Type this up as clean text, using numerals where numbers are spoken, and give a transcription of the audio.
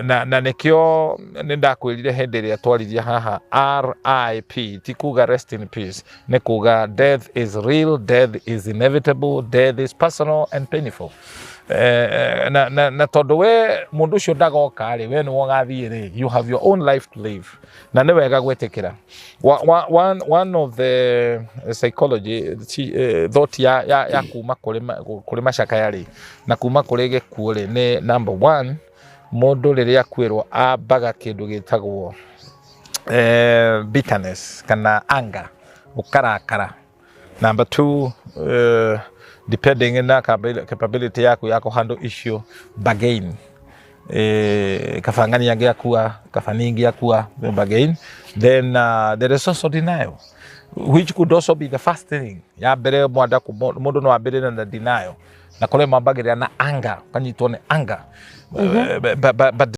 Na nĩkĩo nĩ ndakwĩrire hĩndĩ ĩrĩa twaririe haha, RIP ti kuga rest in peace, nĩ kuga death is real, death is inevitable, death is personal and painful. Na tondũ we mũndũ ũcio ndagoka rĩ, we nĩwe ũgathiĩ rĩ, you have your own life to live, na nĩ wega gwĩtĩkĩra. One of the psychology thought ya kuma kũrĩ macakaya rĩ, na kuma kũrĩ gĩkuũ rĩ, nĩ number one, mũndũ rĩrĩa akwĩrwo ambaga kĩndũ gĩtagwo bitterness kana anger, ũkarakara. Number two, depending na capability yaku ya kũhandle issue, bargain, kaba ng'ani angĩakua, kaba ningĩakua, bargain. Then there is also denial, which could also be the first thing ya mbere. Mwanda mũndũ no ambĩrĩre na denial, na kũrĩ mambagĩrĩra na anger, ũkanyitwo nĩ anger. But